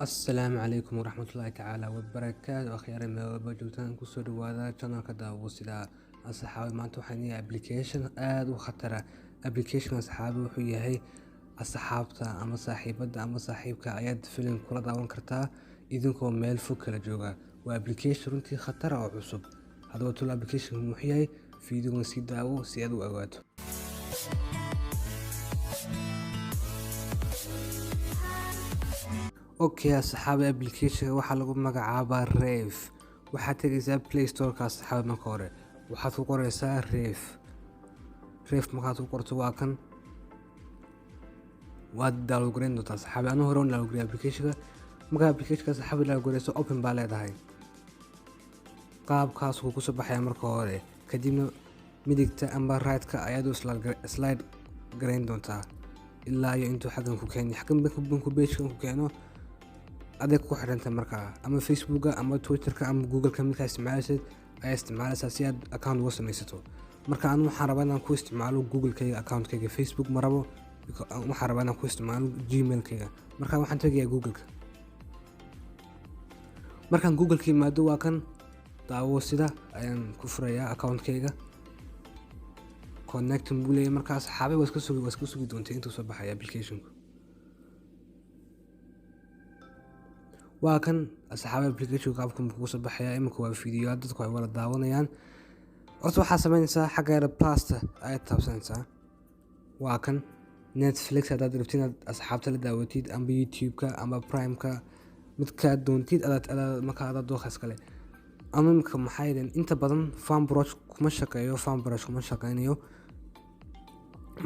Asalaamu calaykum waraxmatullaahi tacaala wabarakaatu. Akhyaare, meel walba joogtaan, kusoo dhawaada channelka Daawo. Sida asxaabi, maanta waxaan yahay application aada u khatara. Application, asxaabi, wuxuu yahay asxaabta ama saaxiibada ama saaxiibka ayaad filim kula daawan kartaa idinkoo meel fog kala jooga. Waa application runtii khatara oo cusub. Haddaba tul application muxuu yahay? Fiidiyogan sii daawo si aad u ogaato. Okay asxaabi, applicationka waxaa lagu magacaabaa Rave. Waxaad tegaysaa Play Storeka, asxaabi. Marka hore waxaad ku qoreysaa Rave. Rave markaad ku qorto, waa kan, waad download gareyn doontaa, asxaabi. Anu hore waan download gareeyay applicationka. Markaa applicationka, asxaabi, download gareyso, open baa leedahay. Qaabkaas wuu kusoo baxaya marka hore. Kadibna midigta amba right-ka ayaad u slide gareyn doontaa ilaa iyo intuu xaggan ku keeno. Xaggan banku page-kan ku keeno, adeeg ku xidhanta markaa ama Facebooka ama Twitterka ama Googleka midkaa isticmaalaysid ayaa isticmaalaysaa si aad account uga samaysato. Marka anu waxaan rabaa inaan ku isticmaalo Googlekayga, accountkayga Facebook ma rabo. Waxaan rabaa inaan ku isticmaalo Gmailkayga. Marka waxaan tegayaa Googleka. Markaan Googleka yimaado, waa kan, Daawo. Sida ayaan ku furayaa accountkayga. Connecting buu leeyahay. Markaa asxaabay, waa iska sugi doontay intuu soo baxaya applicationku. Waa kan, asxaabay, applicationka qaabkan buu kugu soo baxayaa. Iminka waa fiidiyoyaal dadku ay wada daawanayaan. Horta waxaad samaynaysaa, xagga yara plusta ayaad taabsanaysaa. Waa kan Netflix. Haddaad rabtid inaad asxaabta la daawatid, amba YouTube-ka amba Prime-ka, midkaad doontid adaad markaa adaa dooqa iskale. Ama imika maxaa yidhaheen, inta badan Fanbroch kuma shaqeeyo, Fanbroch kuma shaqeynayo.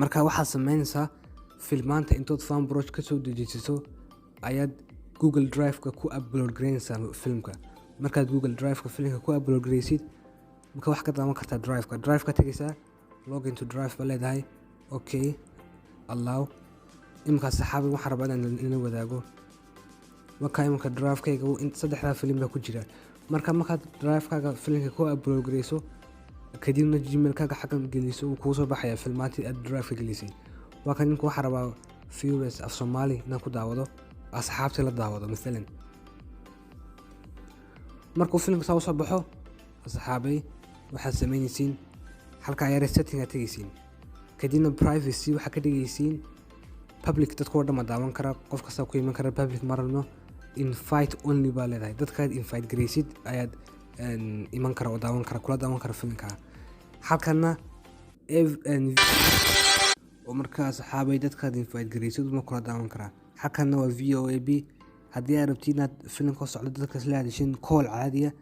Marka waxaad sameynaysaa, filmaanta intood Fanbroch kasoo dejisato ayaad Google Drive-ka ku upload gareynaysaa filmka. Markaad Google Drive-ka filmka ku upload gareysid, marka wax ka daawan kartaa Drive-ka. Drive-ka tegaysaa, login to Drive ba leedahay. Okay, allow. Iminka, saxaabi, waxaan rabaa inaan ila wadaago. Marka iminka Drive-kayga saddexdaa film baa ku jira. Marka markaad Drive-kaaga filmka ku upload gareyso, kadibna Gmail-kaaga xaggan geliso, wuu kuu soo baxayaa filmaantii aad Drive-ka gelisay. Waa kan. Imika waxaan rabaa viewers af Soomaali inaan ku daawado, asxaabtii la daawado masalan. Markuu filmka saa usoo baxo, asxaabay, waxaad sameynaysiin, halkaa yare setting aad tegaysiin, kadibna privacy waxaad ka dhigaysiin public. Dadka oo dhan ma daawan kara, qof kastaa ku iman kara. Public ma rabno, invite only baa leedahay. Dadkaad invite gareysid ayaad iman kara oo daawan kara, kula daawan kara filmka. Halkana oo markaa, asxaabay, dadkaad invite gareysid uma kula daawan karaa. Halkana waa VoIP. Haddii aad rabtid inaad filimka socdo dadka isla hadashin call caadiya,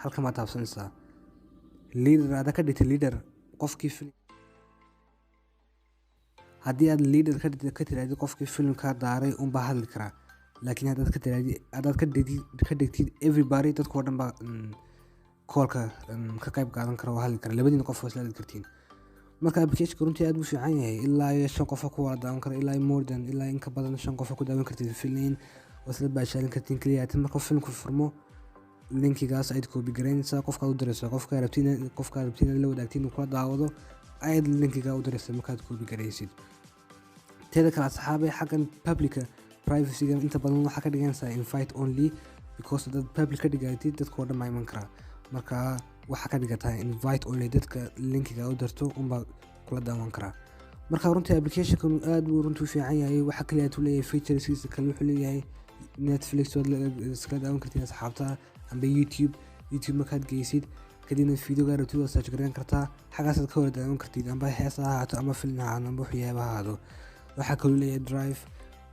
halkan baad taabsanaysaa. Leader haddaad ka dhigtay leader qofkii film, haddii aad leader ka tirahdid, qofkii filimka daaray unbaa hadli karaa. Laakiin haddaad ka tirahdid, haddaad ka dhigtid everybody, dadkoo dhan baa callka ka qayb qaadan kara oo hadli kara. Labadiina qof waa isla hadli kartiin. Marka applicationka runtii aad buu fiican yahay. Ilaa iyo shan qof ku wada daawan kara, ilaa more than, ilaa in ka badan shan qof ku daawan kartid filin oo isla baashaalin kartiin. Kaliya marka filmku furmo, linkigaas ayaad copy garaynaysaa, qofkaad u diraysaa. Qofkaad rabtid inaad la wadaagtid inuu kula daawado ayaad linkigaa u diraysaa markaad copy garaysid. Teeda kale, asxaabay, xaggan publica privacyga inta badan waxaa ka dhiganaysaa invite only, because haddaad public ka dhigatid, dadka oo dhan baa iman karaa. Marka waxaa ka dhigataa invite only, dadka linkiga u dirto unbaa kula daawan karaa. Marka runtii applicationkan aad buu runtii u fiican yahay. Waxaa kaliya uu leeyahay featureskiisa kale, wuxuu leeyahay Netflix waad iskala daawan kartiin asxaabta, amba YouTube. YouTube markaad geysid, kadibna videoga rabtid waad search gareyn kartaa, xaggaasaad ka wada daawan kartid, amba hees ha ahaato ama film ha ahaado amba waxyaaba ha ahaado. Waxaa kaloo leeyahay Drive.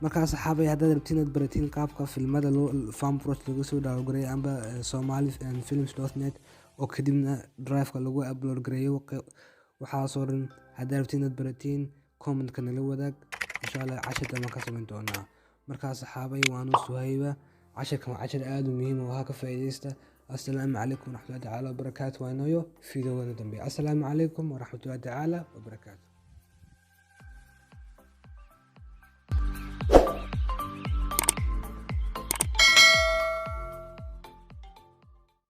Markaa, saxaabay, haddaad rabtid inaad baratiin qaabka filmada loo Fanbroch laga soo download gareeyo amba Somali films.net oo kadibna Drive-ka lagu upload gareeyo, waxaasoo dhan haddaad rabtid inaad baratiin, commentka nala wadaag. Insha Allah cashir baan ka samayn doonaa. Markaa, saxaabay, waanu Suhayba. Cashirkan waa cashir aada u muhiim oo ha ka faa'iidaysta. Assalaamu calaykum waraxmatullahi tacaala wabarakaatu. Waa inooyo fiidiyowana dambe. Assalaamu calaykum waraxmatullahi tacaala wabarakaatu.